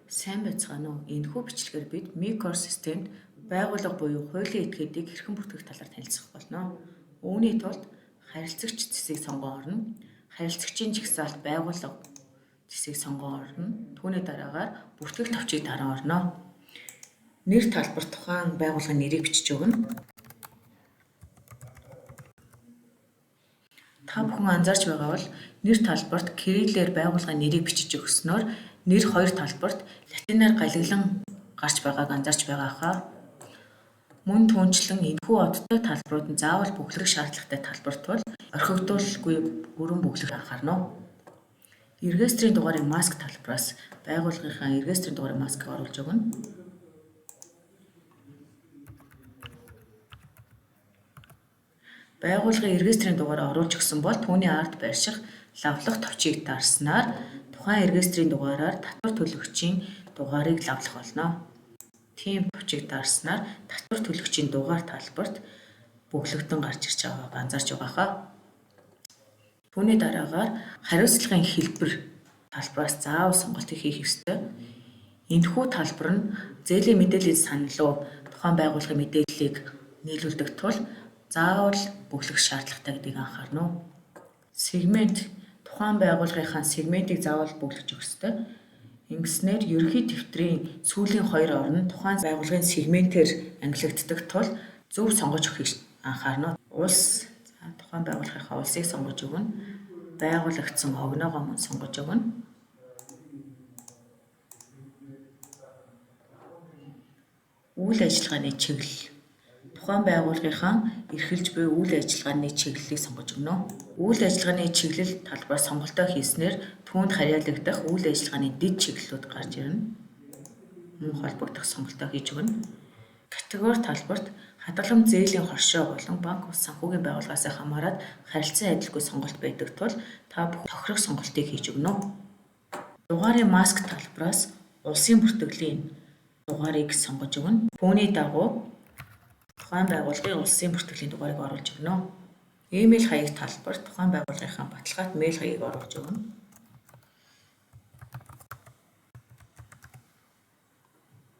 Сайн байцгаана уу? Энэхүү бичлэгээр бид Micor системд байгууллага буюу хуулийн этгээдийг хэрхэн бүртгэх талаар танилцах болно. Үүний тулд харилцагч цэсийг сонгон орно. Харилцагчийн жагсаалт байгууллага цэсийг сонгон орно. Түүний дараагаар бүртгэх товчийг дараа орно. Нэр талбар тухайн байгууллагын нэрийг бичиж өгнө. Та бүхэн анзаарч байгаа бол нэр талбарт кириллээр байгууллагын нэрийг бичиж өгснөөр нэр хоёр талбарт латинаар галиглан гарч байгааг анзаарч байгаа хаа. Мөн түнчлэн энэхүү одтой талбарууд нь заавал бөглөх шаардлагатай талбар тул орхигдуулгүй бүрэн бөглөх анхаарна уу. Регистрийн дугаарын маск талбараас байгууллагынхаа регистрийн дугаарын маскыг оруулж өгнө. Байгууллагын регистрийн дугаараа оруулж өгсөн бол түүний ард байрших лавлах товчийг дарснаар тухайн регистрийн дугаараар татвар төлөгчийн дугаарыг лавлах болно. Тийм товчийг дарснаар татвар төлөгчийн дугаар талбарт бөглөгдөн гарч ирж байгааг анзаарч байгаа хаа. Түүний дараагаар хариуцлагын хэлбэр талбараас заавал сонголтыг хийх ёстой. Энэхүү талбар нь зээлийн мэдээллийн санал руу тухайн байгууллагын мэдээллийг нийлүүлдэг тул заавал бөглөх шаардлагатай гэдгийг анхаарна уу. Сегмент тухайн байгууллагынхаа сегментийг заавал бөглөж өгөх ёстой. Ингэснээр ерөнхий дэвтрийн сүүлийн хоёр орн нь тухайн байгууллагын сегментээр ангилагддаг тул зөв сонгож өгөхийг анхаарна. Улс, за тухайн байгууллагынхаа улсыг сонгож өгнө. Байгуулагдсан огноогоо мөн сонгож өгнө. Үйл ажиллагааны чиглэл. Тухайн байгууллагынхаа эрхэлж буй үйл ажиллагааны чиглэлийг сонгож өгнө. Үйл ажиллагааны чиглэл талбар сонголтоо хийснээр түүнд харьяалагдах үйл ажиллагааны дэд чиглэлүүд гарч ирнэ. Мөн холбогдох сонголтоо хийж өгнө. Категори талбарт хадгаламж зээлийн хоршоо болон банк бус санхүүгийн байгууллагаас хамаарат харилцан адилгүй сонголт байдаг тул та бүхэн тохирох сонголтыг хийж өгнө. Дугаарын маск талбараас улсын бүртгэлийн дугаарыг сонгож өгнө. Түүний дагуу тухайн байгууллагын улсын бүртгэлийн дугаарыг оруулж өгнө. Имэйл хаяг талбар тухайн байгууллагынхаа баталгаат мэйл хаягийг оруулж өгнө.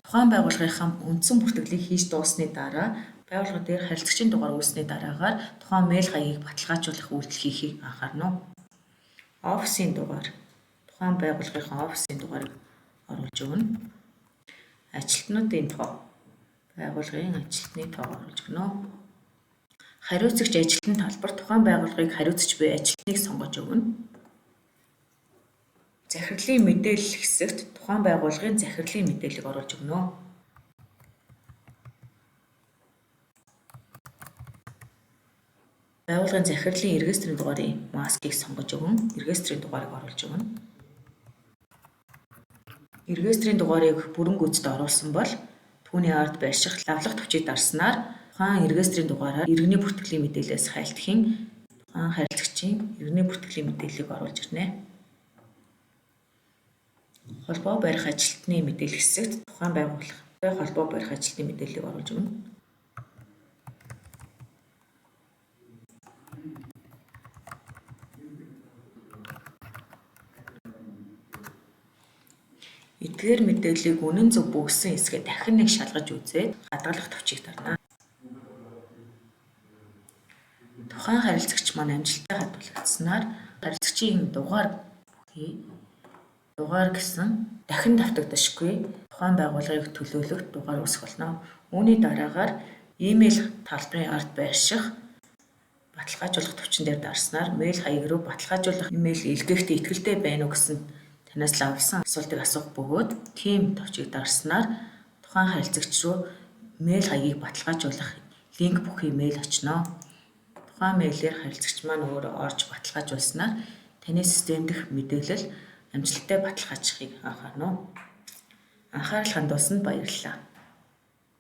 Тухайн байгууллагынхаа үндсэн бүртгэлийг хийж дууссаны дараа байгууллага дээр харилцагчийн дугаар үүссэний дараагаар тухайн мэйл хаягийг баталгаажуулах үйлдэл хийхийг анхаарна. Офисын дугаар тухайн байгууллагынхаа офисын дугаарыг оруулж өгнө. Ажилтнуудын тоо байгууллагын ажилтны тоог оруулж өгнө. Хариуцагч ажилтны талбар тухайн байгууллагыг хариуцаж буй ажилтныг сонгож өгнө. Захирлын мэдээлэл хэсэгт тухайн байгууллагын захирлын мэдээллийг оруулж өгнө. Байгууллагын захирлын регистрийн дугаарын маскыг сонгож өгнө. Регистрийн дугаарыг оруулж өгнө. Регистрийн дугаарыг бүрэн гүйцэд оруулсан бол түүний ард байрших лавлах товчийг дарснаар тухайн регистрийн дугаараар иргэний бүртгэлийн мэдээлэлээс хайлтхийн тухайн харилцагчийн иргэний бүртгэлийн мэдээллийг оруулж ирнэ. Холбоо барих ажилтны мэдээлэл хэсэгт тухайн байгууллагатай холбоо барих ажилтны мэдээллийг оруулж өгнө. Эдгээр мэдээллийг үнэн зөв бөглөсөн эсэхээ дахин нэг шалгаж үзээд хадгалах товчийг дарна. Тухайн харилцагч маань амжилттай хадгалагдсанаар харилцагчийн дугаар бүхий дугаар гэсэн дахин давтагдашгүй тухайн байгууллагыг төлөөлөх дугаар үүсэх болно. Үүний дараагаар имэйл талбарын ард байрших баталгаажуулах товчон дээр дарснаар мэйл хаяг руу баталгаажуулах имэйл илгээхдээ итгэлтэй байна уу гэсэн танаас лавлсан асуултыг асуух бөгөөд тийм товчийг дарснаар тухайн харилцагч руу мэйл хаягийг баталгаажуулах линк бүхий мэйл очино. Тухайн мэйлээр харилцагч маань өөрөө орж баталгаажуулснаар таны систем дэх мэдээлэл амжилттай баталгаажихыг анхаарна уу. Анхаарал хандуулсанд баярлалаа.